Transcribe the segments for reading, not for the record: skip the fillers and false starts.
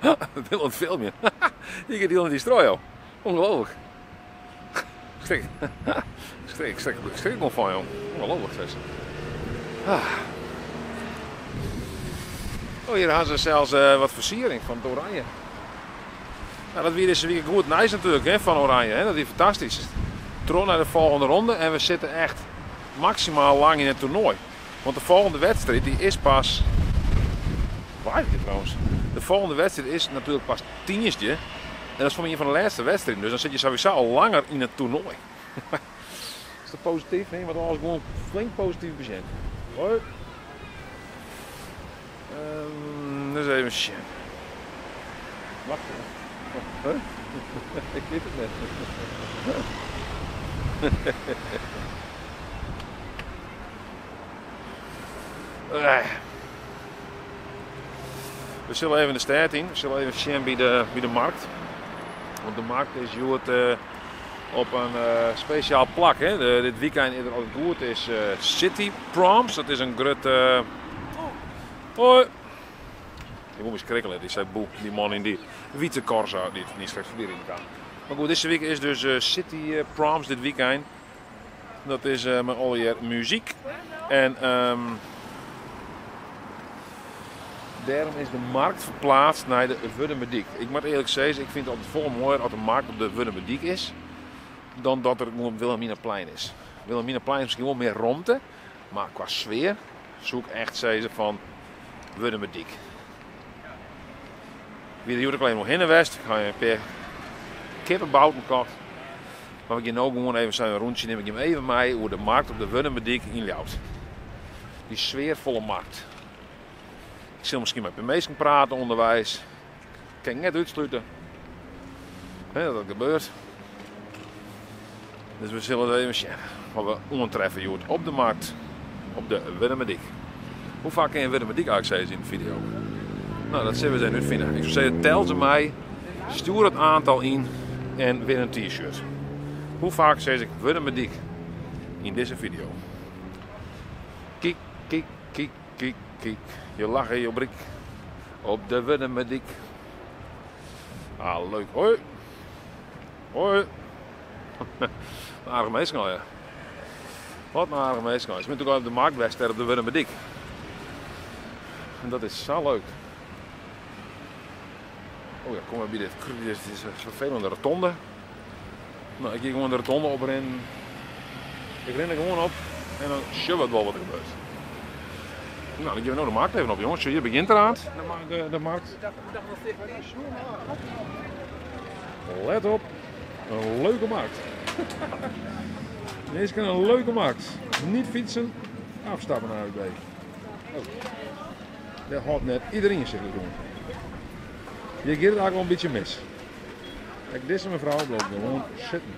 We binne oan it filmjen. Hjir giet hielendal dy strooi joh. Ongelooflijk. Schrik. Schrik, schrik, schrik gewoan fan joh. Ongelooflijk sis. Ah. Oh, hjir ha se sels eh, wat fersiering fan it Oranje. Nou, dat wie dizze wike goed nijs natuerlik hè, fan Oranje. Hè. Dat wie fantastysk. Troch nei de folgjende ronde en we sitte echt maksimaal lang yn it toernoai. Want de folgjende wedstriid die is pas. Waar is trouwens? De folgjende wedstriid is natuerlik pas tiisdei. En dat is foar my ien fan de lêste wedstriden. Dus dan sit je sowieso al langer yn it toernoai. is dat posityf? Nee, want alles gewoan flink posityf besjen. Hoi. Um, dus even sjen. Wacht even. Huh? Ik weet it net. We sille even de stêd yn. We sille even sjen by de, by de markt. Want de markt is hjoed eh, op in eh, spesjaal plak. Hè? De, dit weekend is er als het goed is eh, City Proms. Dat is in grutte. Hoi. Ik moet me skrikkelen. Die sei boe, die man yn dy wite Corsa dy't niiskrekt foarby riden kaam. Mar goed, dizze wike is dus City Proms dit weekend. Dat is mei allegear muzyk. En um, dêrom is de markt ferplaatst nei de Wurdumerdyk. Ik moat earlik sizze, ik fyn it altyd folle moaier as de markt op de Wurdumerdyk is, dan dat er gewoan op Wilhelminaplein is. Wilhelminaplein is miskien wol mear romte, mar kwa sfear soe ik echt sizze fan Wurdumerdyk. Ik wie der hjoed ek al even oerhinne west. Ik ha in pear kippebouten kocht. Mar we gean no gewoan even sa in rûntsje, nim ik jim even mei oer de markt op de Wurdumerdyk yn Ljouwert. Dy sfearfolle markt. Ik sil miskien mei in pear minsken prate ûnderweis. Kin ik net útslute hè, dat dat gebeurt. Dus we sille even sjen wat we oantreffe hjoed op de markt op de Wurdumerdyk. Hoe faak kin je Wurdumerdyk eigentlik sizze yn de fideo? Nou, dat sille we ris even útfine. Ik soe sizze, tel se mei, stjoer it oantal yn en win in t-shirt. Hoe faak sis ik Wurdumerdyk yn dizze fideo? Kyk, kyk, kyk, kyk, kyk, je lache jo bryk op de Wurdumerdyk. Ah, leuk. Hoi. Hoi. Aardige minsken al, ja. Wat in aardige minsken al. Se binne natuerlik al op de markt west dêr op de Wurdumerdyk. En dat is sa leuk. Oh ja, kom maar by dit, dit is een vervelende rotonde. Nou, ik gean gewoan de rotonde oprinnen. Ik rin der gewoan op en dan sjogge we it wol wat der gebeurt. Nou, dan gean we no de markt even op, jonges. Hjir begjint er aan, de, de markt. Let op, in leuke markt. Deze kan een leuke markt. Niet fietsen, afstappen naar AUB. Oh. Dêr hâldt net iedereen sich oan. Hjir giet it eigentlik wol in bytsje mis. Ek dizze mefrou bliuwt gewoan sitten.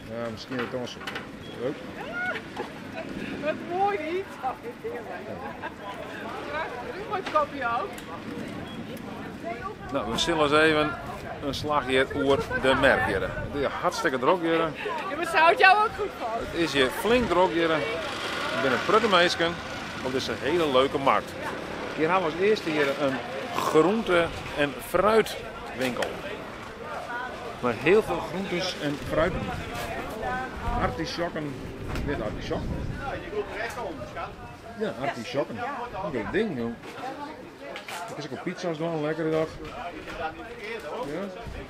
Ja, miskien it dan Oh. Wat moai niet. Mooi kopje ook. Nou, we sille ris even in slach hjir oer de merk hjir. It is hartstikke drok hjir. Ja, mar se hâldt jou ek goed fan. It is hjir flink drok hjir. Der binne in protte minsken op dizze hiele leuke markt. Hjir hawwe we as earste hjir in groente- en fruitwinkel. Mei hiel folle groentes en fruiten. Artisjokken. Dit artisjokken? Ja, artisjokken. Wat in ding, joh. Ik is ek al pizza's dwaan, lekker is dat. Ja,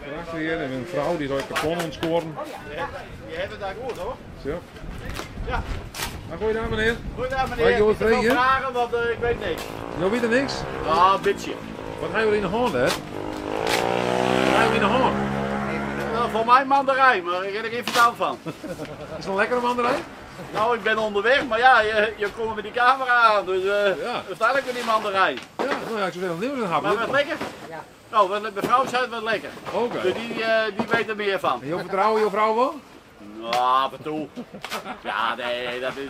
prachtig hjir. En in frou dy is al karton oan it skuorren. Je hebt het daar goed hoor. Zo. Ja. Nou, goeiedag meneer. Goeiedag Mag meneer. ik jo wat Ik wil fregen? vragen, want ik weet niks. Jo witte niks? Ah, een beetje. Wat ha jo yn de hân dêr? Wat ha jo yn de hân? Nou, voor mij mandarijn, maar ik heb er geen verstand van. Is it in lekkere mandarijn? Nou, ik ben onderweg, maar ja, je komt met die camera aan, dus Ja. dan sta ik met die mandarijn. Ja, nou ja, ik soe even nieuws hawwe. Maar wat lekker? Ja. Nou, wat, mevrouw zei het wat lekker. Oké. Dus die weet er meer van. En jo fertrouwe jo frou wol? Nou, af en toe. Ja, nee, dat is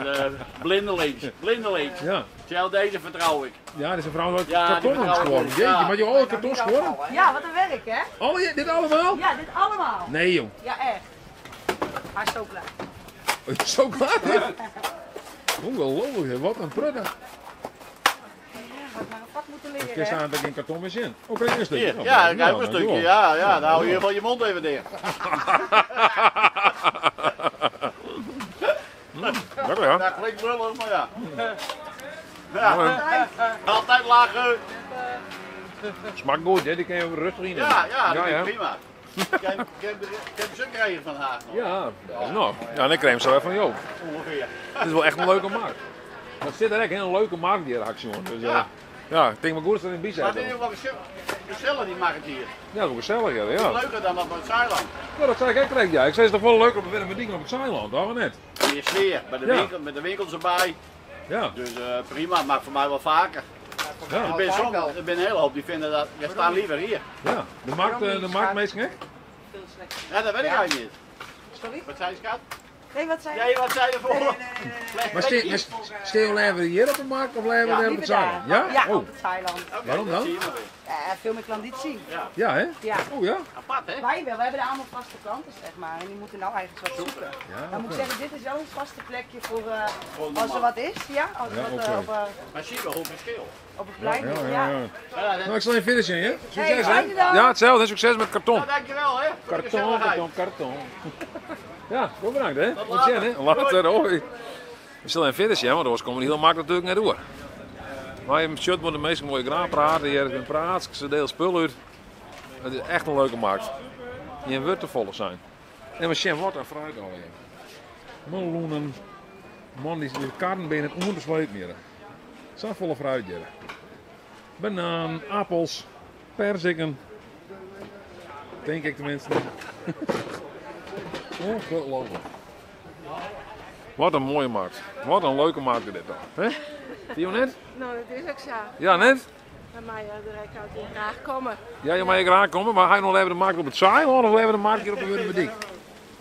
blindelings. Blindelings. Ja. Zelf deze vertrouw ik. Ja, dizze frou hat Ja, die karton vertrouw ik oan it skuorren. ook. Jeetje, Ja. moatte jo alle karton skuorren? Ja, wat een werk hè? Alle, dit allemaal? Ja, dit allemaal. Nee joh. Ja, echt. Hij is zo klaar. Oh, zo klaar? Ongelooflijk, wat in protte. Ja, had maar een vak moeten te leren. Kinst aanst gjin karton mear sjen. Oh, krij ik in stikje? Hier, ja, ik krijg ook een stukje. Ja, ja, dan hou je in ieder geval je mond even dicht. Lekker ja. Dat klinkt lullig, maar ja. Ja. Altijd lachen. Smaakt goed, hè? Die kun je rustig in. Ja, ja, dat ja. is prima. Ik heb, ik heb ze krijgen van Haag nog. Ja, dat is nog. Ja, en ik krijg hem zo even van Joop. Ongeveer. Het is wel echt een leuke markt. Dat zit er echt een leuke markt hier, actie, jongen. Dus, Ja. ja, ik denk maar goed dat er in Bies Maar dit is Ja, wel gezellig, gezellig die markt hier. dat is wel gezellig, ja. Ja. Leuker dan op het Zeiland. Ja, dat zei ik ook direct, ja. Ik zei, het is toch wel leuker op de Wimmerdiek op het Zeiland, toch net? Meer sfeer, bij de, Ja. winkel, met de winkels erbij. Ja. Dus prima, maar voor mij wel vaker. Ja. Er zijn soms, er zijn een hele hoop die vinden dat, we staan liever hier. Ja. De markt, de markt meest gek? Veel slechter. Ja, dat weet ik eigenlijk niet. Sorry? Wat zei je, schat? Nee, wat zei je? Nee, wat zei je ervoor? Nee, nee, nee, nee, nee. Maar steen we hier op de markt of blijven we Ja. daar op het Liever daar. Zeiland? Ja? Ja, Oh. op het Zeiland. Oké, Waarom dat dan? zie je maar weer. Veel meer klanditie. Ja, Ja, hè? Ja. Oh ja? apart hè? Wij wel, wij hebben daar allemaal vaste klanten, zeg maar. En die moeten nou eigenlijk wat zoeken. Ja, Dan moet ik oké. zeggen, dit is wel ons vaste plekje voor Voor als er normaal. wat is. Ja, als er Ja, wat oké. Maar zie je wel hoe verschil. op het plein Ja, is. ja, Ja, ja. Ja, dat- Nou, ik zal even verder zien, hè? Succes, Hey, hè? fijne dag. Ja, hetzelfde. Succes met karton. Nou, dankjewel hè. Voor de Karton, gezelligheid. karton, karton. Ja, goed bedankt, hè? Tot Tot ziens, later. hè? Later, hoi. We zullen even verder zien, want anders komen die heel makkelijk natuurlijk net door. Maar je shirt moet de meeste mooie graag praten. Hier is een praat, ze delen spul uit. Het is echt een leuke markt. Die wordt te volle zijn. En we zien wat een fruit al hier. Meloenen. Man, die karren ben het ondersleep meer. Zo volle fruit hier. Banaan, appels, perziken. Denk ik tenminste. Ongelooflijk. Wat een mooie markt. Wat een leuke markt is dit dan. Hè? Zie je net? Nou, dat is ook zo. Ja, net. Bij mij direct uit die graag komen. Ja, je mag je graag komen, maar ga je nog even de markt op het Zeiland of even de markt hier op de Wurmediek?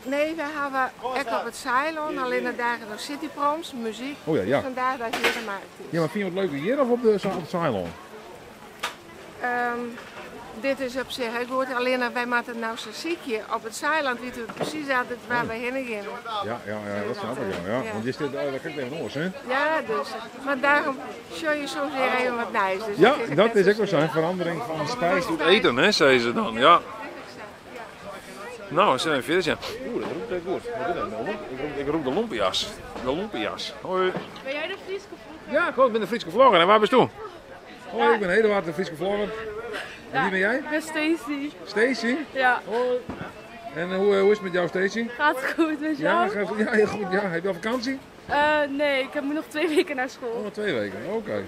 Nee, we hebben ook op het Ceylon, alleen de dagen nog cityproms, muziek. Oh ja, ja. Vandaar dat hier de markt is. Ja, maar vind je het leuker hier of op, de, op het Zeiland? Dit is op zich heel goed, alleen wij maken nou zo ziekje. Op het Zeiland weten we precies altijd waar we heen gaan. Ja, ja, ja, dat snap ik ja. ja. Want je zit, oh, dat kijkt even oors, hè? Ja, dus. Maar daarom show je soms weer even wat nice. Dus Ja, dat dat net is zo ook wel slim. zo'n verandering van spijs doet eten, hè, zei ze dan. Ja. Nou, we zijn even verder. ja. Oeh, dat roept echt goed. Wat is dat nou? Ik roep de lompias. De lompias. Hoi. Ben jij de Frieske vlogger? Ja, klopt, ik ben de Frieske vlogger. En waar ben je toe? Hoi, ik ben Eduard, de Frieske vlogger. En wie ben jij? Ik ben Stacey. Stacy? Ja, Hoi. En hoe is het met jou, Stacy? gaat goed met Ja, jou? gaat, ja, heel goed. Ja, heb je al vakantie? Nee, ik heb nu nog 2 weken naar school. Oh, nog 2 weken. Oké.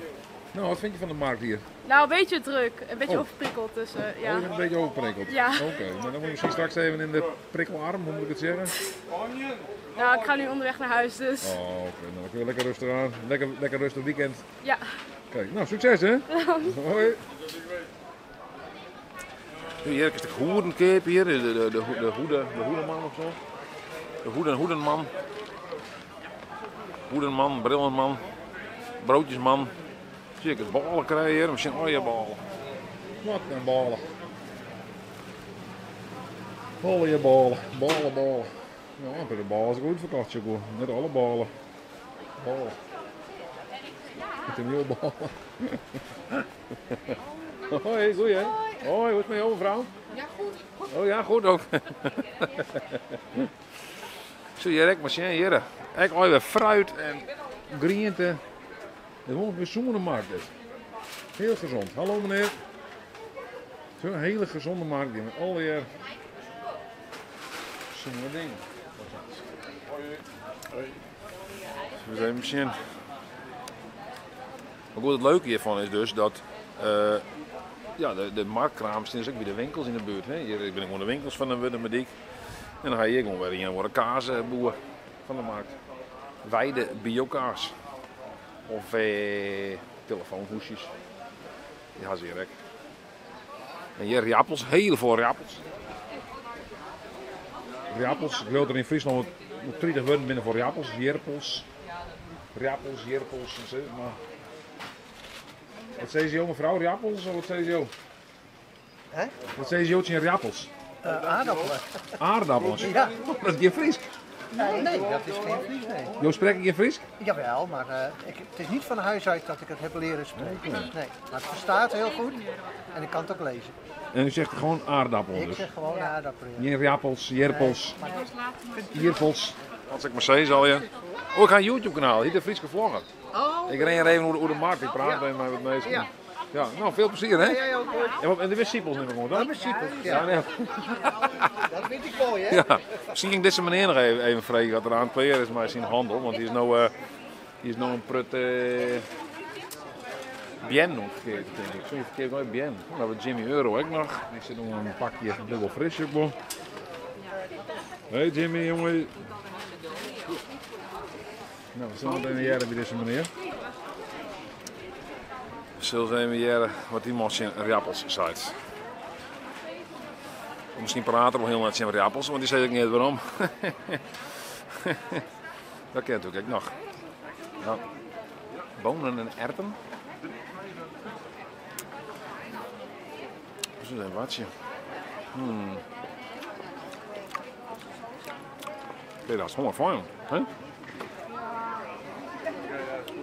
Nou, wat vind je van de markt hier? Nou, een beetje druk. Een beetje Oh. overprikkeld, dus Oh, ja. je bent een beetje overprikkeld. Ja. Oké, maar dan moet je misschien straks even in de prikkelarm, hoe moet ik het zeggen? Nou, ik ga nu onderweg naar huis, dus Oh, oké. Nou, dan kun je lekker rustig aan. Lekker, lekker rustig weekend. ja. Kijk, nou, succes hè. Hoi. Hier is de hoedenkeep hier, de hoedenman of zo. De hoedenman. Hoedenman, brillenman, broodjesman. Zie ik het ballen krijgen hier, misschien oh je ballen. Wat een ballen. Alle je ballen, ballen, ballen. Ja, maar de ballen is goed verkocht, Choco. Net alle ballen. Ballen. Met een nieuwe bal. Hoi, goeie hè? Hoi, hoe is het met jou mevrouw? Ja, goed. Oh ja, goed ook. Zo, hier ik machine hier. Ik al weer fruit en groenten. Het wordt een gezonde markt dit. Heel gezond. Hallo meneer. Zo'n hele gezonde markt hier met al die gezonde dingen. Zo, we zijn machine. Maar goed, het leuke hiervan is dus dat ja, de marktkraam is ook weer de winkels in de buurt. Hè. Hier ben ik gewoon de winkels van de Wurmediek. En dan ga je hier gewoon weer in worden kazenboer van de markt. Weide biokaas. Of telefoonhoesjes. Ja, zeer rek. En hier riappels, heel veel riappels. Riappels, ik geloof dat er in Friesland wat 30 woorden binnen voor riappels, jerpels. Riappels, jerpels en zo. Maar... Wat zei ze, mevrouw? Riappels of wat zei ze? Hè? Wat zei ze, in riappels? Aardappelen. Aardappels? Ja. Dat is geen Fries. Nee, dat is geen Fries, nee. Jo sprekke gjin Frysk? Jawel, maar eh, ik, het is niet van huis uit dat ik het heb leren spreken. Nee, maar het verstaat heel goed en ik kan het ook lezen. En u zegt gewoon aardappel Ik dus? zeg gewoon aardappel. ja. Geen rappels, jerpels, Maar ierpels. Als ik maar zei, zal je. Oh, ik ga een YouTube kanaal, hier de Frieske vlogger. Oh, Ik ren hier even over de, markt, ik praat even met mensen. Ja. Ja, nou veel plezier hè. jij ook hoor. En, wat, en de discipels neem ik gewoon, Dat toch? is super. Ja, Ja. nee. Dat vind ik mooi, hè? Ja. Misschien ging deze meneer nog even, even vragen wat er aan het kleren is met zijn handel, want die is nou, die is nou een prut bien nog verkeerd, denk ik. Sorry, verkeerd nooit bien. Oh, dan hebben we Jimmy Euro ook nog. Ik zit nog een pakje dubbel fris ook wel. Hey Jimmy, jongen. Nou, we zullen meteen jaren bij deze meneer. We zullen eens even jaren wat die man zijn rappels zei. Of misschien praten we heel net zijn rappels, want die zei ik niet waarom. Dat ken natuurlijk ik nog. Ja. Bonen en erwten. Dat is een watje. Kijk, dat is honger van, joh. Hè?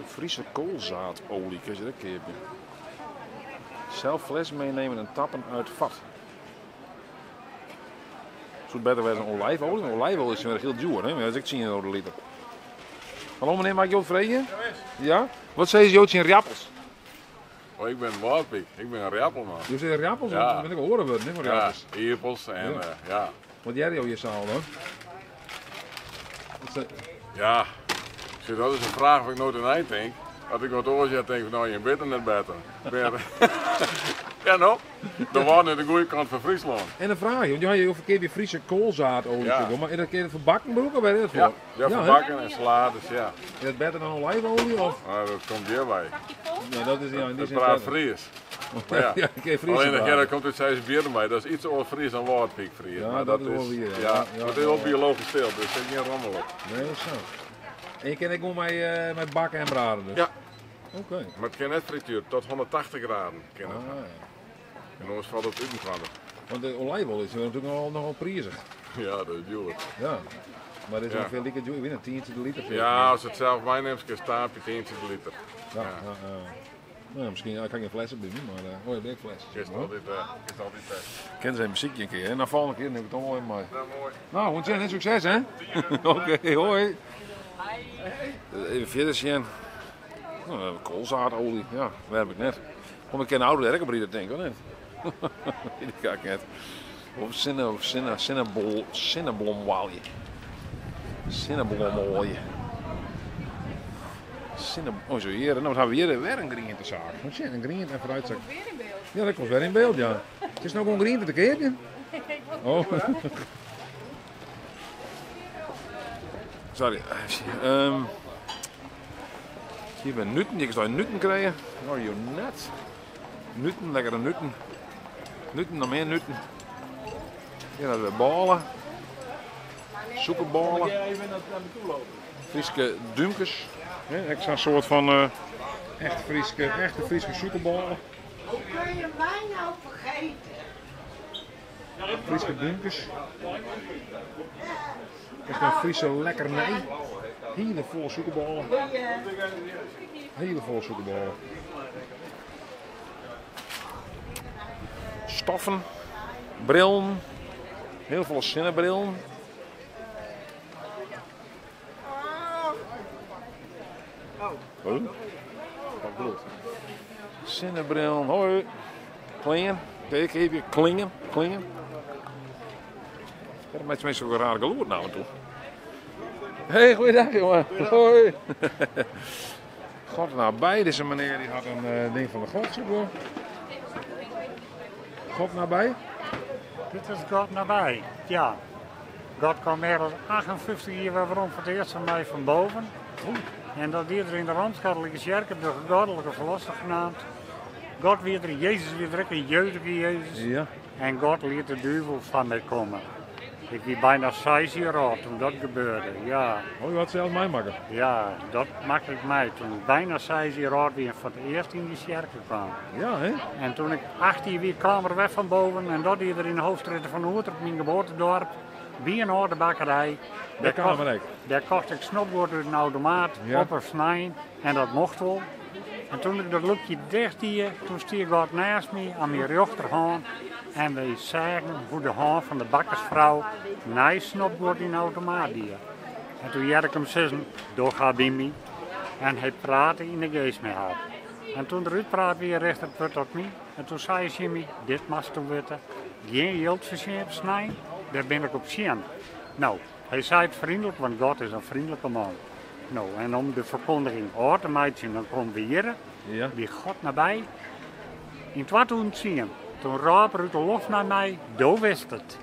Friese koolzaadolie, kun je dat keer Zelf fles meenemen en tappen uit vat. Zoet beter bij een olijfolie. Maar olijfolie is weer heel duur, hè? Maar dat is ook 10 euro de liter. Hallo meneer, mag ik jou vregen? Ja? Wat zei je Joodse in rappels? Oh, ik ben Wardpiek. Ik ben een rappelman. Je zegt rappels? Ja. Dat ben ik horen worden, niet van Ja, rappels. ierpels en Ja. ja. ja. Wat jij jou hier zaal dan? Wat zei- Ja, Zie, dat is een vraag waar ik nooit aan eind denk. Als ik wat oor denk van nou, je bent er net beter. Ben- ja, nou, de waren aan de goede kant van Friesland. En een vraagje, want je had verkeerd je Friese koolzaadolie, Ja. maar is dat keer voor bakken broek of weet je dat voor? Ja, ja, hè? voor bakken en salades, ja. Is dat beter dan olijfolie? Of? Maar dat komt hierbij. Ja, dat is ja, in die Dat zin praat beter. Fries. Maar ja. Ja, een keer Fries Alleen dat, ja, praten. dat komt uit Zeisbieren bij. Dat is iets oor Fries dan Wardpiek Fries. Ja, maar dat is wel weer, ja. Ja, Ja, maar het is wel biologisch stil, dus er zit geen rommel op. Nee, dat is zo. En je kan ook gewoon met bakken en braden dus? Ja. Oké. Maar het kan net frituur, tot 180 graden. Kan het. Ah, ja. En anders valt het uit elkaar. Want de olijfolie is natuurlijk nogal, nogal prijzig. Ja, dat is duur. Ja. Maar dit is Ja. ongeveer liter, ik weet niet, tientje de liter. Ja, als het zelf meeneemt, kun je staapje tientje de liter. Ja, ja. ja. Nou, ja, misschien ja, ik kan geen flessen bij me, maar oh ja, ben ik fles. Is altijd, is altijd best. Ken ze muziekje een keer, hè? Nou, volgende keer neem ik het allemaal even mee. Nou, mooi. Nou, ontzettend succes, hè? Oké, hoi. Even verder zien. Nou, koolzaadolie, ja, dat heb ik net. Kom ik ken oude werkenbrieden, denk ik, of niet? Die kan ik net. Of zinne, of zinne, zinnebol, zinneblomolie. Zinneblomolie. Zinne, oh zo hier, nou wat hebben we hier weer een groentezaak. Wat zit een groente en fruitzaak. Weer in beeld. Ja, dat komt weer in beeld, ja. Het is nou gewoon groente te keertje. Oh. Sorry. Hier bij Nuten. Je kan Nuten krijgen. Oh, je net. Nuten, lekkere nuten. Nuten, nog meer nuten. Hier hebben we ballen. Soekerballen. even naar me toe lopen. Frieske dumpjes. Ja, extra soort van echt Frieske, echte Frieske soekerballen. Hoe kun je mij nou vergeten? Frieske dumpjes. Echt een Friese lekkernij. Hele volle soekerballen. Hele volle soekerballen. Stoffen. Brillen. Heel veel zinnebrillen. Oh. Wat bedoelt? Zinnebrillen, hoi. Klingen. Kijk, even klingen, klingen. Ja, dat maakt mensen ook een raar geloer naar me toe. Hey, goeiedag jongen. Hoi. God nabij, deze meneer die had een ding van de God zoeken. God nabij? Dit is God nabij, ja. God kwam meer dan 58 jaar waarom voor het eerst van mij van boven. En dat hier in de Rooms-Katholieke Kerk, de goddelijke verlosser genaamd. God weer er, Jezus weer er, een jeugdige Jezus. Ja. En God liet de duivel van mij komen. Ik was bijna 6 jaar oud toen dat gebeurde, ja. Oh, u had zelf mij maken? Ja, dat maakte ik mij toen ik bijna 6 jaar oud was en voor het eerst in die kerk kwam. Ja, hè? En toen ik 18 weer kwam er weg van boven en dat hier in de hoofdstraat van Oerterp, mijn geboortedorp. By in âlde bakkerij. Dêr kaam er ek. Dêr kocht ik snobguod út in automaat op in snein en dat mocht wol. En toen ik dat lûkje ticht die, toen stie God neist my oan myn rjochterhân en wy seagen hoe de hân fan de bakkersfrou nij snobguod yn de automaat die. En toen hearde ik him sizzen, Doch har by my. En hy prate yn de geast mei har. En toen er útpraat wie, richte it wurd tot my. En toen sei Jimmy, dit moatsto witte, gjin jild fertsjinje op snein, dêr bin ik op tsjin. No, hy sei it frynlik, want God is in frynlike man. No, en om de ferkondiging ôf te meitsjen, dan komme we hjirre, by God nabij. Yn 2010, toen rôp er út de loft nei my, Do wist it.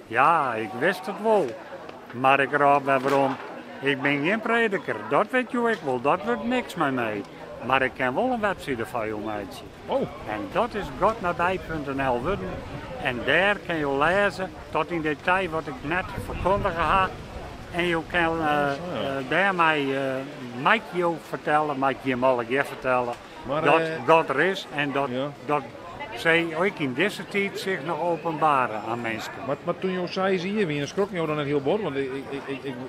Ja, ik wist it wol. Mar ik rôp wer werom, Ik bin gjin prediker, dat wit jo ek wol, dat wurdt niks mei my. Mar ik kin wol in webside foar jo meitsje. En dat is godnabij.nl wurden en dêr kin jo lêze tot yn detail wat ik net ferkondige ha. En jo kin dêrmei mei ik jo fertelle, mei ik jim allegear fertelle, dat God der is en dat dat sy ek yn dizze tiid sich noch openbare aan minsken. Mar toen jo seis jier wiene, skrokken jo dan net hiel bot? Want ik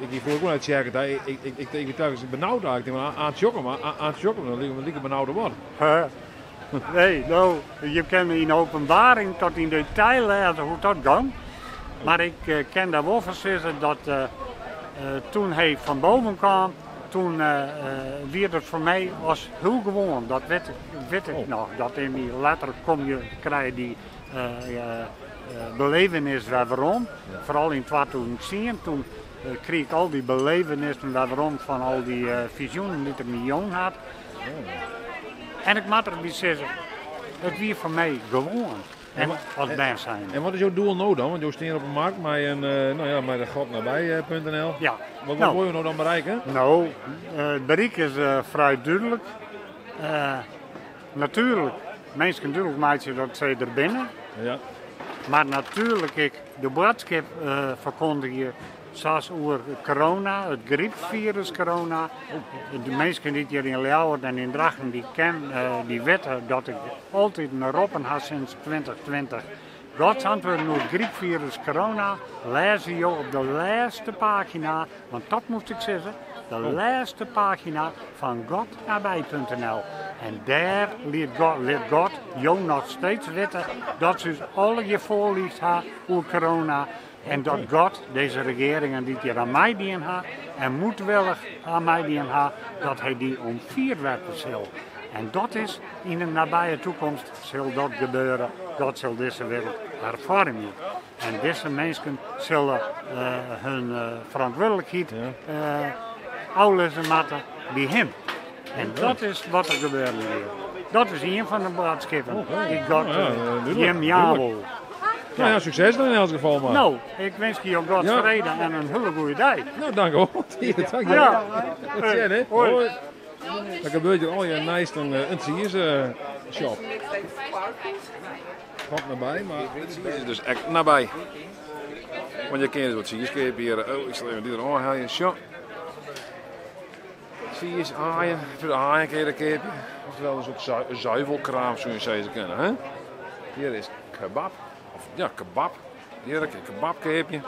gie froeger ek wol nei de tsjerke ta, ik wie telkens benaud eigentlik. Ik tink, aan it sjokken, aan it sjokken, dan like benauder wat. Nee, no, je kinne yn Openbaring tot yn detail lêze hoe't dat gong. Mar ik kin dêr wol fan sizze dat toen hy fan boven kaam, toen wie dat foar my as hiel gewoan. Dat wit ik noch. Dat yn my letter kom je, krije dy belevenis wer werom. Foaral yn 2010, toen krige ik al dy belevenissen wer werom fan al dy fizioenen dy't er my jûn hat. En ik moat derby sizze, it wie foar my gewoan en as bern zijnde. En wat is jo doel no dan? Want jo stean op 'e markt mei in, no ja, mei de godnabij.nl. Ja. Wat wat wolle jo no dan bereiken? No, it berik is frij dúdlik. Natuerlik minsken dúdlik meitsje dat sy der binne. Ja. Mar natuerlik ek de boadskip ferkondigje Sa as oer corona, it grypfirus corona. De minsken dy't hjir yn Ljouwert en yn Drachten dy ken, dy witte dat ik altiten roppen ha sinds 2020. Gods antwurden oer it grypfirus corona lêze jo op de lêste pagina, want dat moast ik sizze, de lêste pagina fan godnabij.nl. En dêr liet God, lit God jo noch steeds witte dat se ús allegear foarliigd ha oer corona. En dat God dizze regearingen dy't hjir aan meidien ha en moedwillich aan meidien ha, dat hy dy omfierwerpe sil. En dat is yn de nabije toekomst sil dat gebeure. God sil dizze wereld herfoarmje. En dizze minsken sille hun ferantwurdlikheid ôflizze moatte by him. En dat is wat der gebeuren giet. Dat is ien fan de boadskippen dy't God jim jaan wol. Nou ja, sukses dan yn elts gefal mar. No, ik winskje jo Gods frede en in hiele goede dei. No, dank wol. Dank je. Ja. Tot sjen, hè. Hoi. Dan gebeurt hjir allegear neist in tsiisshop. God nabij, mar it tsiis is dus ek nabij. Want je kinne dus wat tsiis keapje hjir. Oh, ik sil even dy der ôfhelje. Sjoch. Tsiis, aaien, foar de aaien kinne je der keapje. Oftewel in soart zuivelkraam soe je sizze kinne. Hè? Hjir is kebab. Of ja, kebab. Hjir kun je kebab keapje.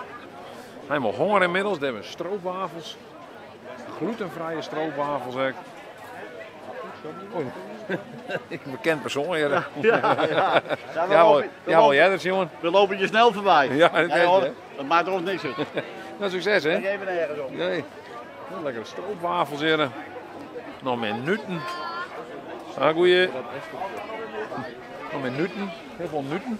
Helemaal honger inmiddels. Dêr binne stroopwafels. Glutenvrije stroopwafels ek. Oh, ik een bekend persoon hier. Ja, ja. Ja, ja, wel, ja, wel jij dat, jongen. We lopen je snel voorbij. Ja, dat Nee, hoor, dat maakt ons niks uit. Nou, succes hè. Ik even nergens om. Nee. Lekkere stroopwafels hier. Noch mear nuten. Ah, goeie. Noch mear nuten. Hiel folle nuten.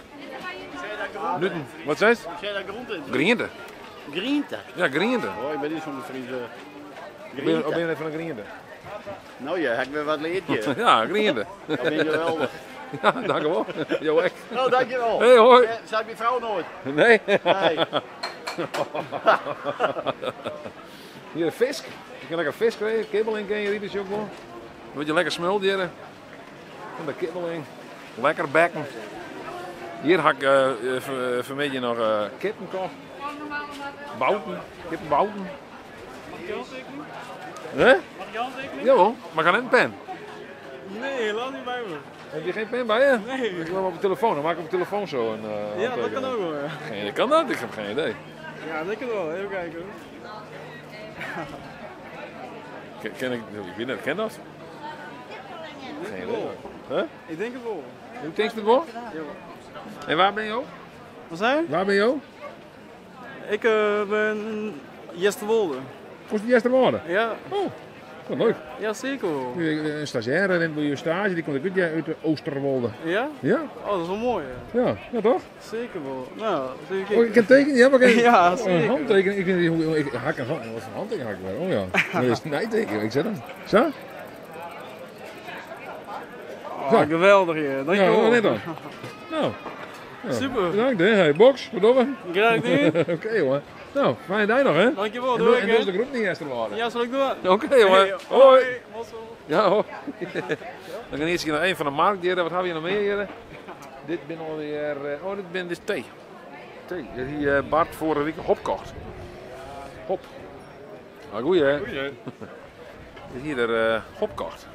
Nuten. Wat seist? Zijn dat groente? Griente. Griente? Ja, griente. Oh, ik ben niet zo'n Friese. Griente. Ben je net fan de griente? Nou ja, heb ik weer wat leerd je. Ja, griente. Dat ben je geweldig. Ja, dank u wel. Jo ek. Nou, dankjewel. Hey, hoi. Zei mijn vrouw nooit. Nee? Nee. Hier een fisk. Je kan lekker fisk krijgen. Kibbeling ken je hier dus ook wel. Word je lekker smult hier. Van de kibbeling. Lekker bekken. Hier ha ik vanmiddag noch kippen kocht. Bouten. Kippenbouten. Mag ik je handtekening? Hè? Mag ik je handtekening? Jawel, maar ik ha net in pen. Nee, helaas niet bij me. Heb je geen pen bij je? Nee. Ik wil hem op de telefoon, dan maak ik op de telefoon zo een Ja, dat handtekening. kan ook wel, ja. Geen idee. Kan dat? Ik heb geen idee. Ja, lekker wel. Even kijken hoor. Ken, ik, ik weet niet, ken dat? Geen idee. Huh? Ik denk het wel. Hoe denk je het wel? En waar ben je ook? Wat zei je? Waar ben je ook? Ik ben Jesterwolde. Hoe is het Jesterwolde? Ja. Oh, wat leuk. Ja, zeker wel. Een stagiaire in je stage, die komt ook uit de Oosterwolde. Ja? Ja. Oh, dat is wel mooi. Hè? Ja, ja toch? Zeker wel. Nou, even kijken. Oh, ik kan tekenen? Ja, maar ik ja, oh, zeker. Een handtekening. Ik, ik, ik, ik hak een, wat een handtekening hak ik wel. Oh ja. Dat is een nijtekening. Ik zet hem. Zo? Oh, geweldig hier. Dankjewel. Ja, net dan. Nou. Ja. Super. Bedankt hè. Hey, box, verdomme. Graag gedaan. Oké okay, jongen. Nou, fijne dag nog hè. Dankjewel. En, Doei, en dus de groep niet eerst worden. Ja, zal ik doen. Oké okay, jongen. Hey, hoi. Hoi. Ja hoor. Dan gaan eerst hier nog één van de markt hier. Wat hebben we hier nog meer hier? Dit ben alweer. Oh, dit ben dus thee. Thee. Dat hier Bart vorige week hop kocht. Hop. Nou, goeie hè. Goeie. Dit hier er hop kocht.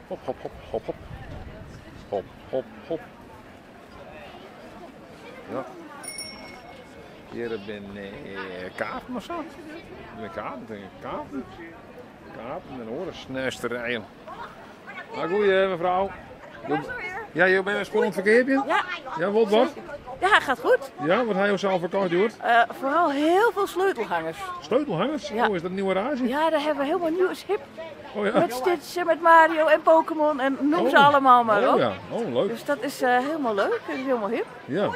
Hop, hop, hop, hop, hop. Hop, hop, hop. Ja. Hier ben kaarten of zo. Ben kaarten, denk ik. Kaarten. Kaarten en oren snuisterijen. Nou, goeie mevrouw. Ja, je bent een spannend verkeerpje? Ja. Ja, wat wat? Ja, gaat goed. Ja, wat hij zelf verkocht, Joert? Vooral heel veel sleutelhangers. Sleutelhangers? Ja. Oh, is dat een nieuwe rage? Ja, daar hebben we helemaal nieuw is hip. Oh, ja. Met Stitch en met Mario en Pokémon en noem oh. ze allemaal maar oh, op. Ja. Oh, leuk. Dus dat is helemaal leuk. Dat is helemaal hip. Ja.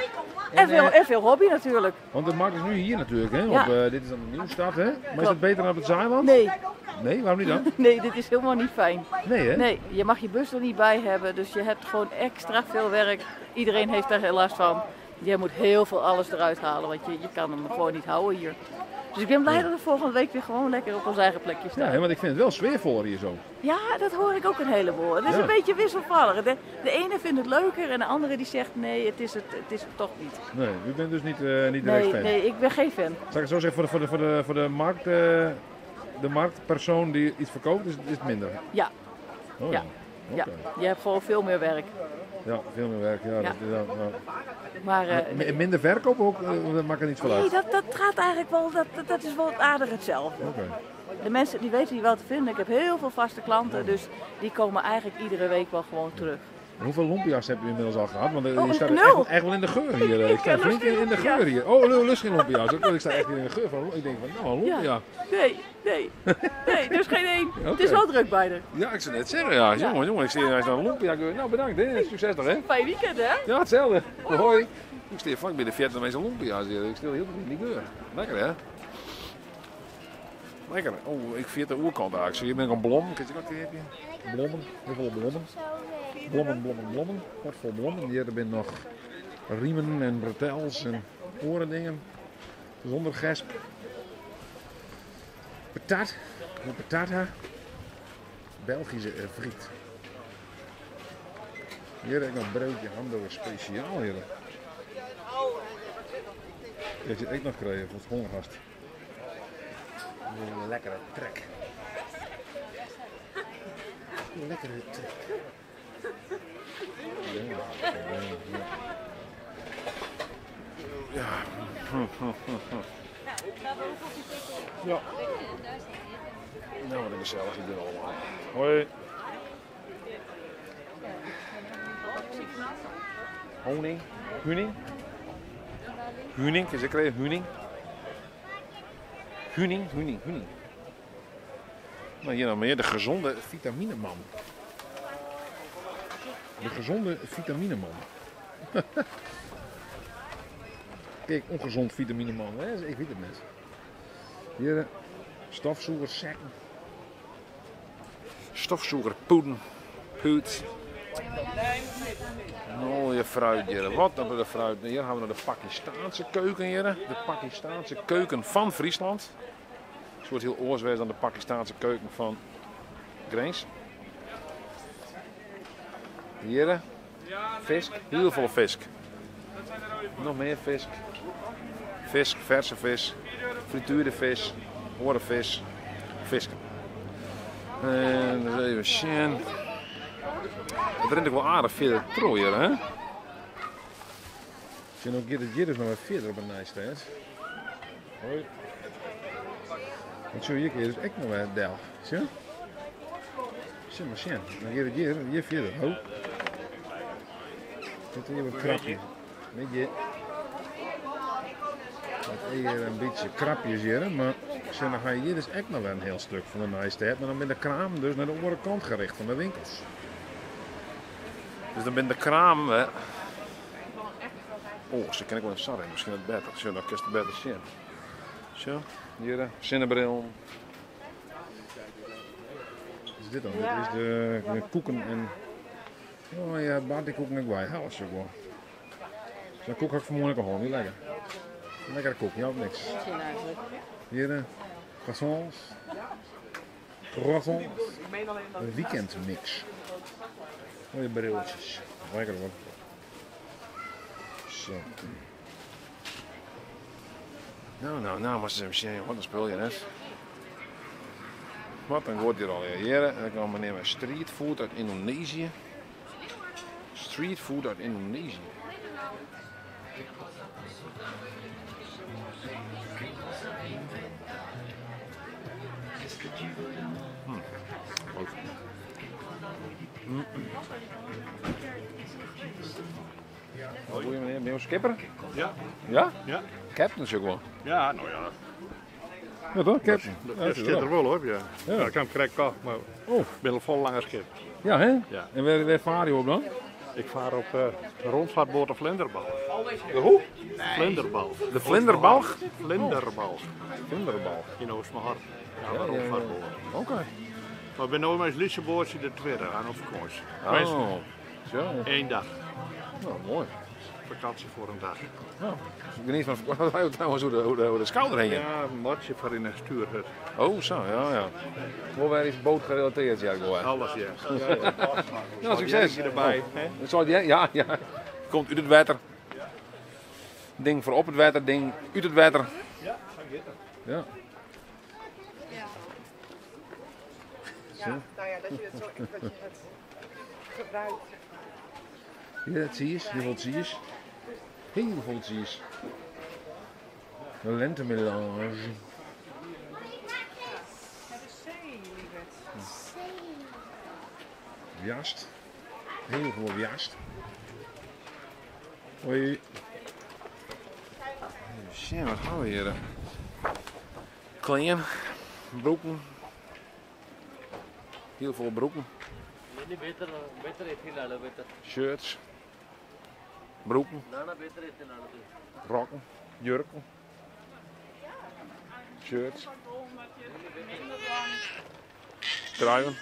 En, veel hobby natuurlijk. Want de markt is nu hier natuurlijk, hè? Ja. Op, dit is dan de Nieuwstad, hè? Maar is dat beter dan op het Zaailand? Nee. Nee, waarom niet dan? Nee, dit is helemaal niet fijn. Nee, hè? Nee, je mag je bus er niet bij hebben, dus je hebt gewoon extra veel werk. Iedereen heeft daar heel last van. Je moet heel veel alles eruit halen, want je kan hem gewoon niet houden hier. Dus ik ben blij dat we volgende week weer gewoon lekker op ons eigen plekje staan. Ja, hè, want ik vind het wel sfeervoller hier zo. Ja, dat hoor ik ook een heleboel. Het is Ja. een beetje wisselvallig. De ene vindt het leuker en de andere die zegt nee, het is het toch niet. Nee, u bent dus niet direct Nee, fan. nee, ik ben geen fan. Zal ik het zo zeggen, voor de markt, de marktpersoon die iets verkoopt, is het minder? Ja. Oh, ja. ja. Ja. Je hebt gewoon veel meer werk. Ja, veel meer werk. Ja, Ja. Dat, ja, ja. Maar, Minder verkoop ook, dat maakt er niet veel uit. Nee, dat gaat eigenlijk wel, dat is wel aardig hetzelfde. Oké. De mensen die weten die wel te vinden. Ik heb heel veel vaste klanten, dus die komen eigenlijk iedere week wel gewoon terug. En hoeveel lumpia's heb je inmiddels al gehad? Want Oh, je staat nul. echt wel in de geur hier. Ik sta flink in de geur hier. Oh, lust geen lumpia's. Ik sta echt hier in de geur van. Ik denk van, nou, een lumpia. Ja. Nee, nee. Nee, dus geen één. Oké. Het is wel druk bijna. Ja, ik zou net zeggen. Ja, jongen, jongen, ik sta hier een lumpia. Nou, bedankt. Hè. Succes nog, hè. Fijn weekend, hè? Ja, hetzelfde. Hoi. Ik sta hier vlak bij de Vietnamese lumpia's hier. Ik sta heel in die geur. Lekker, hè? Lekker. Oh, ik vind de oerkant eigenlijk. Zo, hier ben ik een blom. Kijk, wat heb je? Blommen. Heel veel blommen. Blommen, blommen, blommen. Wat voor blommen. Hier zijn nog riemen en bretels en orendingen. Zonder gesp. Patat. Een patata. Belgische friet. Hier heb ik nog broodje hamburger speciaal hier. Dat je ik nog krijgen voor het hongergast. Een lekkere trek. Een lekkere trek. Ja. Ja. Nou, wat een gezellig hier allemaal. Hoi. Honing. Huning. Huning, is ik huning. Huning, huning, huning. Nou, hier nog meer de gezonde vitamineman. De gezonde vitamineman. Kijk, ongezond vitamineman, hè? Ik weet het net. Hier, stofzuigerzakken. Stofzuigerpoeden. Poet. Mooie fruit hier. Wat dan de fruit. Hier gaan we naar de Pakistaanse keuken hier. De Pakistaanse keuken van Friesland. Een soort heel oorswijs dan de Pakistaanse keuken van Grens. Hier, vis. Heel veel vis. Nog meer vis. Vis, verse vis. Frituurde vis. Horenvis. Visken. En eens even zien. Het rent ook wel aardig verder trouw hier, hè? Zie ook hier dat hier dus nog wat verder op een nijsteed. Hoi. Want sjoch, hjir kinne je dus ek noch wer del. Sjoch. Sjoch mar sjen. Dan giet it hjir, hjir fierder. Ho. Dit hier wat krapjes. Middei. Dat is hier in bytsje krapjes hjir, mar sjoch, dan ha je hjir dus ek noch wer in hiel stuk fan de Nijstêd, mar dan binne de kramen dus nei de oare kant gericht fan de winkels. Dus dan binne de kramen wer. Oh, se kin ik wol even sa rinne, miskien wat better. Sjoch, dan kinst it better sjen. Sjoch, hjir, sinnebrillen. Wat is dit dan? Dit is de koeken en... Oh ja, Bart die koeken ek by. Helle sjoch wol. Zo'n koek had ik vanmorgen ook al gehad, niet lekker. Lekkere koek, jout niks. Hier, croissants. Croissants. Een weekendmix. Mooie brilletjes. Lekker hoor. Zo. Nou, nou, nou, maar eens even zien. Wat een spul je net. Wat een wordt hier al heren. En dan kwam meneer met streetfood uit Indonesië. Streetfood uit Indonesië. Leuk. Goeie meneer, ben je skipper? Ja. Ja? Ja. Captain is ook wel. Ja, nou ja. Ja toch, captain? Dat, Ja, dat zit zit er erop. wel op, ja. Ja. Ja, ik heb hem correct kocht, maar Oh. ik ben al vol langer schip. Ja, hè? Ja. En waar vaar je op dan? Ik vaar op de rondvaartboot de Vlinderbalg. De hoe? Vlinderbalg. De Vlinderbalg? Vlinderbalg. Vlinderbalg. In Oostmahorn. Ja, Ja, een ja, ja. rondvaartboot. Oké. Maar ik ben nu met Lissebootje de tweede aan op vakantie. Oh, zo. Eén dag. Nou, mooi. Vakantie voor een dag. Nou, geniet van vakantie. Trouwens, hoe de schouder heen. Ja, een matje voor in een stuurhut. Oh, zo, ja, ja. Wel weer iets bootgerelateerd, ja, ik hoor. Alles, ja. Ja, ja. Nou, succes. Zal erbij, Oh. hè? Dat zal die- ja, ja. Komt uit het water. Ding voor op het water, ding uit het water. Ja, ga ik zitten. Ja. Ja, nou ja, dat je het zo dat je het gebruikt. Ja, dat zie je. Heel veel zie je. Heel veel zie je. De lentemelange. Het is zee, lieverd. Jast. Heel veel jast. Hoi. Even zien, wat gaan we hier? Kleren, broeken. Heel veel broeken. ਨਹੀਂ ਬਿਹਤਰ ਬਿਹਤਰ ਇੱਥੇ ਲਾ ਲਓ ਬਿਹਤਰ Shirts. Broeken, ਨਾ ਨਾ ਬਿਹਤਰ ਇੱਥੇ ਲਾ ਲਓ ਤੁਸੀਂ rokken, jurken. Shirts. Truien.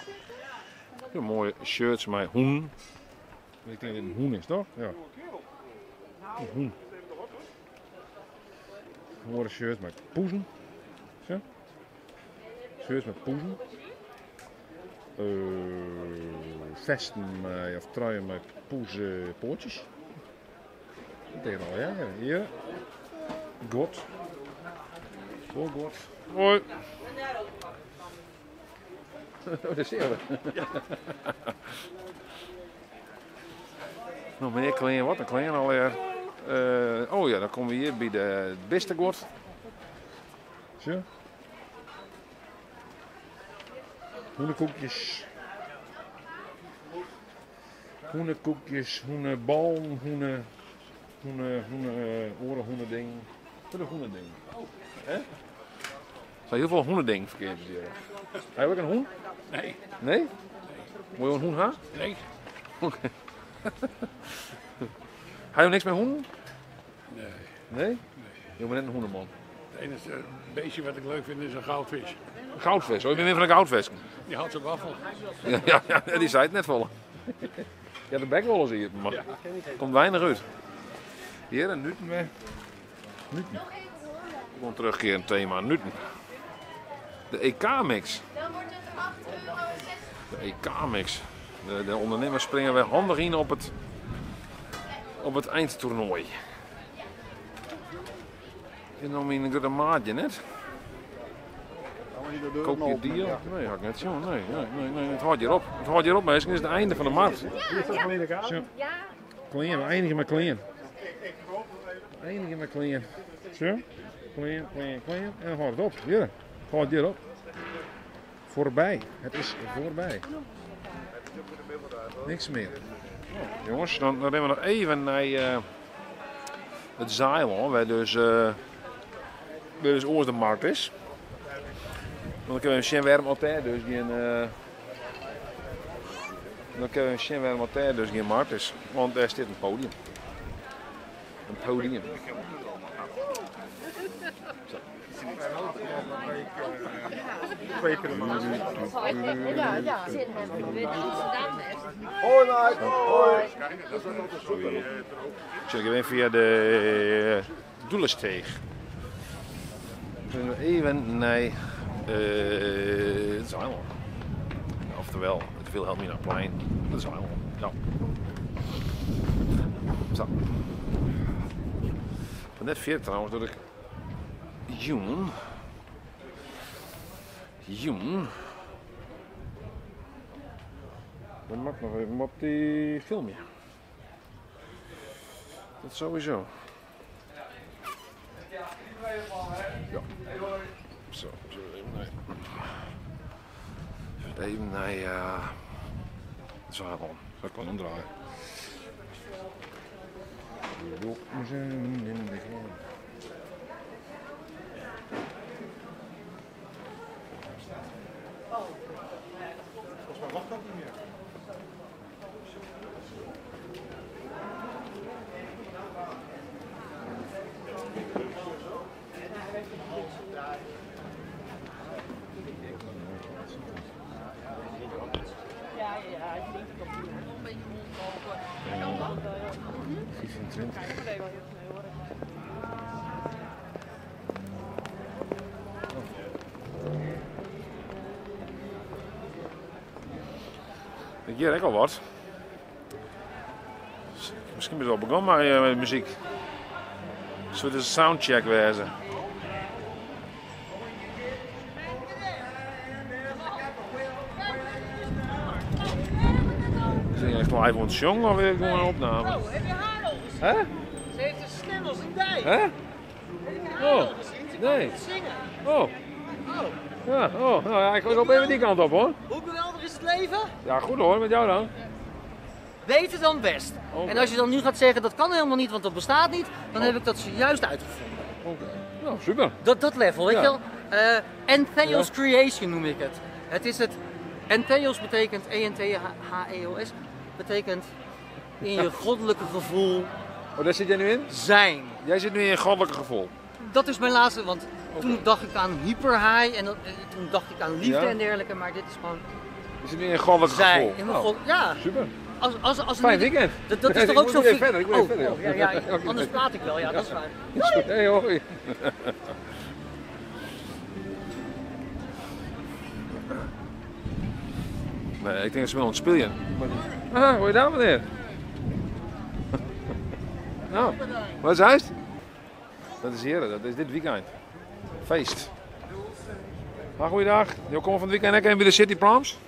Heel mooie shirts met hoen. Ik denk dat het een hoen is, toch? Ja. Een hoen. Mooie shirts met poezen. Zo. Shirts met poezen. Vesten met, of truien met poezenpoortjes. Tegen al jaren. Hier. God. Voor God. Hoi. Oh, dat is eerlijk. Nog meer kleren, wat een kleren alweer. Oh ja, dan komen we hier bij de Bistergod. Zo. Hoenenkoekjes. Hoenenkoekjes, hoenenbal, hoenen, hoenen, hoenen, oren, hoenending. Wat een hoenending. Hè? Er zijn heel veel hoenending verkeerd hier. Heb je ook een hoen? Nee. Nee? Moet je een hoen ha? Nee. Oké. Ga je niks met hoenen? Nee. Nee? Je bent net een hoenenman. Het enige beestje wat ik leuk vind is een goudvis. Een goudvis, oh, je bent weer van een goudvis. Die houdt zijn waffel. Ja, ja, ja, die zei het net vol. Ja, de bek wel eens hier, maar Ja. komt weinig uit. Hier, een Nuten weer. Nuten. Gewoon terugkerend thema, Nuten. De EK-mix. Dan wordt het 8,60 euro. De EK-mix. De ondernemers springen weer handig in op het eindtoernooi. En dan in een grote maatje net. Koop je deal? Nee, had ik net zo. Nee, nee, nee, nee, het houdt hier op. Het houdt hier op, mensen. Het is het einde van de markt. Is dat alleen de kaart? Zo. Klein, we eindigen met klein. Einigje mei klean. Sjoch. Klean, klean, klean. En dan hâldt it op. Hjir. Hâldt hjir op. Voorbij. Het is voorbij. Niks mear. Jongens, dan rinne we noch even nei eh, it Saailân, wêr dus, eh, wêr dus oars de markt is. Want dan kinne we even sjen wêrom oft dêr dus gjin, eh, dan kinne we even sjen wêrom oft dêr dus gjin markt is. Want dêr stiet in podium. Een podium. Hoi meid, hoi. Ik even fia de Doelesteech. We even nei it Saailân. Oftewel it Wilhelminaplein. It Saailân. Ja. Sa. Net fierder trouwens dat ik jûn jûn dan moat ik noch even wat filmje. Dat sowieso. Ja. Zo, even nei, even nei uh, Saailân. Zal ik wel omdraaien. Volgens mij mag dat niet meer. Ja, ja, ik denk dat een beetje rondlopen. 25. Ik hear ek al wat. Miskien is it al begûn mei eh, muzyk. Soe it in soundcheck wêze? Is it echt live oan it sjongen of is it gewoan in opname? Oh, heb je haar al gezien? Hè? Ze heeft een stem als een dijk. Hè? Heb je haar Oh, al gezien? Ze kan nee. goed zingen. Oh. Oh. Ja, oh, nou ja, ik loop even die kant op hoor. Hoe geweldig is het leven? Ja, goed hoor, met jou dan. Beter dan best. Oké. En als je dan nu gaat zeggen dat kan helemaal niet, want dat bestaat niet, dan heb ik dat zojuist uitgevonden. Oké. Nou, super. Dat level, weet Ja. je wel? Entheos Ja. Creation noem ik het. Het is het. Entheos betekent, E-N-T-H-E-O-S, betekent in je goddelijke gevoel Oh, daar zit jij nu in? zijn. Jij zit nu in je goddelijke gevoel. Dat is mijn laatste, want toen dacht ik aan hyperhigh en toen dacht ik aan liefde Ja. en dergelijke, maar dit is gewoon Je zit nu in je goddelijke zijn. gevoel. In mijn Oh, god, ja. Super. Als Fijn nu- weekend. Dat is Ik toch ook moet zo even verder, ik moet oh, even verder, oh, joh. ja, ja, Oké. anders praat ik wel, ja, dat is waar. Is goed. Hey, hoi. Nee, ik denk dat ze wel aan het spelen. Ah, hoe je daar meneer? Nou, wat is hij? Dat is hier, dat is dit weekend. Feest. Maar goeiedag. Je komt van het weekend ook even bij de City Proms?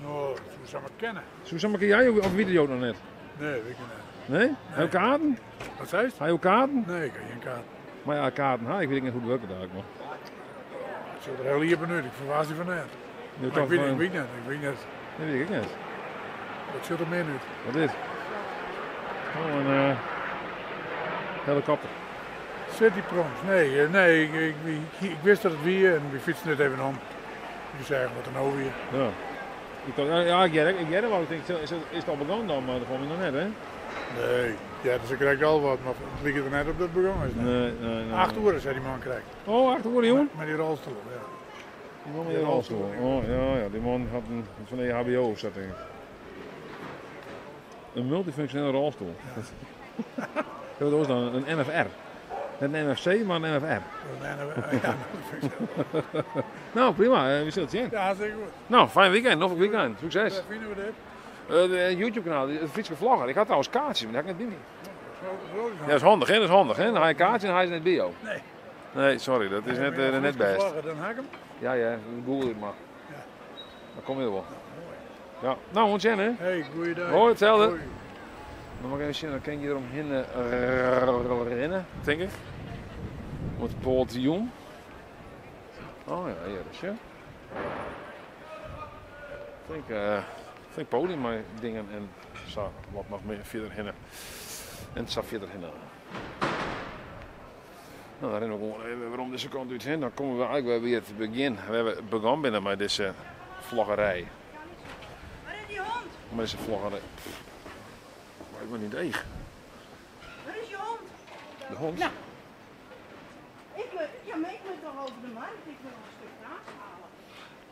Nou, hoe zou ik kennen? Zo zeg maar, jij of wie de Jood nog net? Nee, weet ik niet. Nee? Hij kaarten? Wat zei je? Hij ook kaarten? Nee, ik heb geen kaart. Maar ja, kaarten, ha, ik weet niet hoe het werkt daar ook nog. Ik zit er heel hier benieuwd. Ik verbaas die van net. Je Maar kan ik weet, gewoon- ik weet net, ik weet net. Dat weet ik net. Dat zit er meer uit. Wat is dit? Oh, een helikopter. City Proms, nee, nee, ik wist dat het wie en we fietsen net even om. Die zeggen wat er nou weer. Ja. Ik dacht, ja, ik jij wel. Ik denk, is het al begonnen dan? Maar dat vond ik nog net, hè? Nee, ja, dus ik krijg al wat, maar het ligt er net op dat het begonnen is. Nee, nee, nee. 8 uur zei die man krijgt. Oh, 8 uur, jongen? Met die rolstoel, ja. Die man met die rolstoel. Oh, ja, ja, die man had een van de HBO of zo, denk ik. Een multifunctionele rolstoel. Ja. Dat was dan een MFR. Net een MFC, maar een MFR. Een NFR, ja, Nou, prima. We zullen het zien. Ja, zeker goed. Nou, fijn weekend. Nog een weekend. Succes. Waar vinden we dit? De YouTube-kanaal, het Frieske Vlogger. Ik had trouwens kaartjes, maar dat heb ik net niet meer. Zo, zo Ja, dat is handig, hè? Dat is handig, hè? Dan haal je kaartje en hij is net bio. Nee. Nee, sorry, dat is net best. Vlogger, dan haak hem. Ja, ja, google het maar. Dan kom je er wel. Ja, nou, ons hè? Hey, goeiedag. Hoi, hetzelfde. Hoi. Dan moat ik even sjen, dan kin ik hjir omhinne rinne, tink ik. Om it poadium. Oh ja, hjir is je. Flink, flink podium mei dingen en sa wat noch mear fierder hinne. En sa fierder hinne. No, dan rinne we gewoan even werom dizze kant út. Hè. Dan komme we eigentlik wer by it begjin, wêr we begûn binne mei dizze vloggerij. Waar is die hond? Mei dizze vloggerij. Waar ik ben niet eeg. Waar is je hond? De hond? Nou. Ik moet, ja, maar ik moet toch over de markt. Ik wil nog een stuk kaas halen.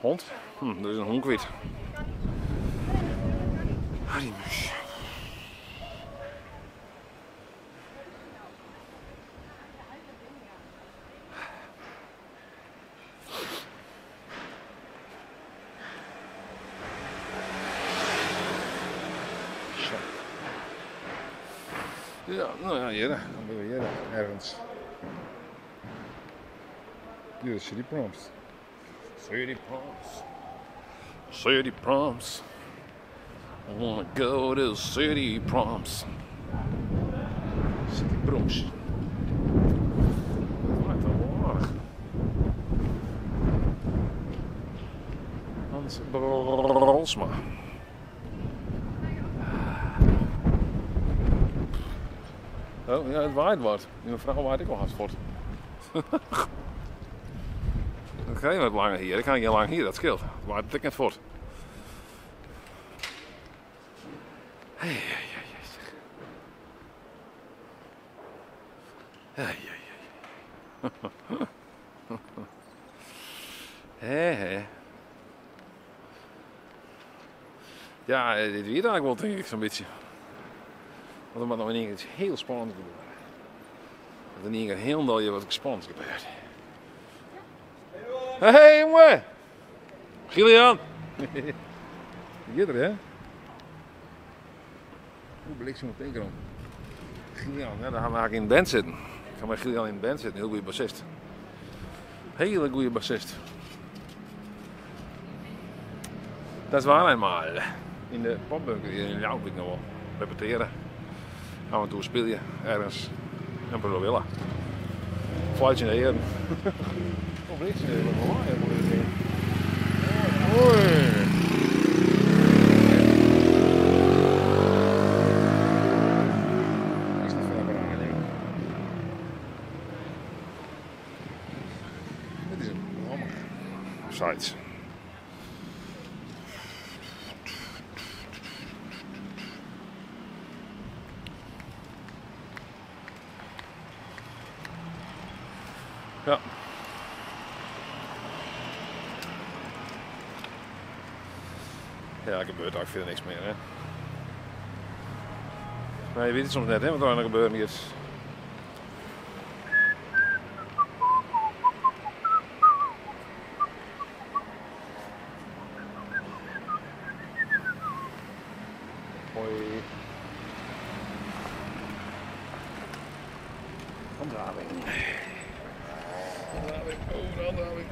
Hond? Er is in hond kwyt. Harrymus. Zo. Ja, nou ja, hier. Dan ben we hier ergens. Hier is City Proms. City Proms. City Proms. I wanna go to City Proms. City Proms. Dat maakt wel aardig. Hans Brolsma. Oh, ja, het waait wat. Die mevrouw waait ook al hard voort. Dan krijg je wat langer hier. Ik kan niet lang hier, dat scheelt. Het waait het net voort. Hey, hey, hey, hey, zeg. Hey, hey, hey. Hé, hé. Ja, dit weet eigenlijk wel, denk ik, zo'n beetje. Want er moet nog in één keer iets heel spannends gebeuren. Dat er in één keer heel je wat spannends gebeurt. Hey, hey, jongen! Gillian! Hier er, hè? Oeh, bliksem op de grond. Gillian, ja, daar gaan we eigenlijk in de band zitten. Ik ga met Gillian in de band zitten, een heel goede bassist. Hele goede bassist. Dat is waar eenmaal. In de popbunker hier in Ljouwert nog wel. Repeteren. Af en toe speel je ergens. En we willen. Fluitje in de heren. Oh, bliksem in de heren. Hoi. Is niet van de Dit is een brommer. Sites. Ja. Ja, er gebeurt eigenlijk verder niks meer, hè. Maar je weet het soms net, hè, wat er aan het gebeuren is. Hoi. Handhaving. Handhaving, oh, de handhaving.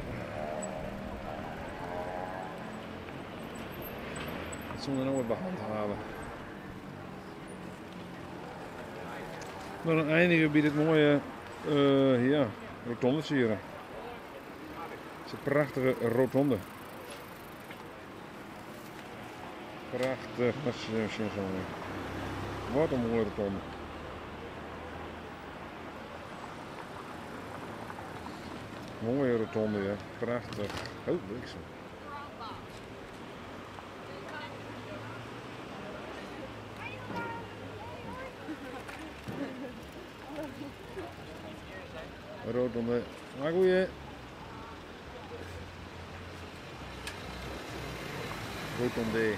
Dat zullen we nou weer handhaven. Maar dan eindigen we bij dit mooie ja, rotondetje hier. Het is een prachtige rotonde. Prachtig. Wat een mooie rotonde. Mooie rotonde, ja. Prachtig. Oh, bliksem. Rotonde. Maar goeie. Rotonde.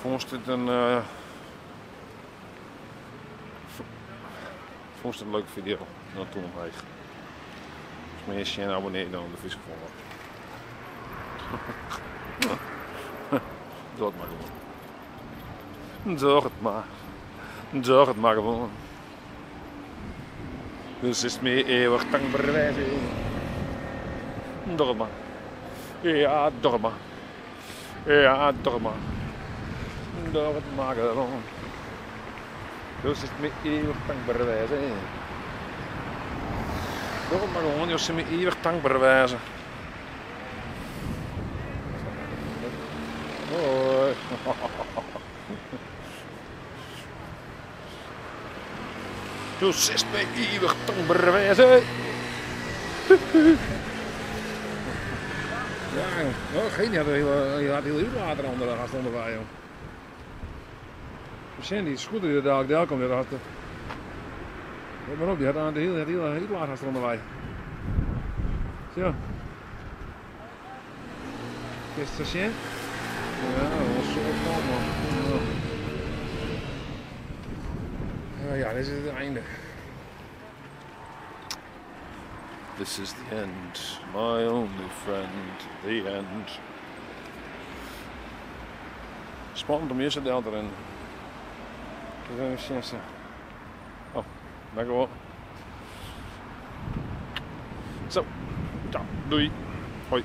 Fûnst it in Fûnst it in leuke fideo? Dan tûm omheech. As mear sjen abonnear dan op de Fryske Folger. Doch it mar gewoan. Doch it mar. Doch it mar gewoan. Do silst my eeuwich tankber wêze. Doch it mar. Ja, doch it mar. Ja, doch it mar. Doch it mar gewoan. Do silst my eeuwich tankber wêze. Doch it mar gewoan, jo sille my eeuwich tankber wêze. Hoi. Do silst my eeuwich tankber wêze. Ja, oh, geen, die had die had heel uitlaat eronder, hast onderwei, joh. Sjen, die scooter die er dadelijk del komt, die had, let maar op, die had aan de hele, hele uitlaat hast onderwei. Zo. Kinst it sjen? Ja, wel een soort van, man. Ja. Ja, dit is het einde. This is the end, my only friend, the end. Spannend om hjir sa del te rinnen. Even sjen sa. Oh, dankjewol. Zo, ciao, doei. Hoi.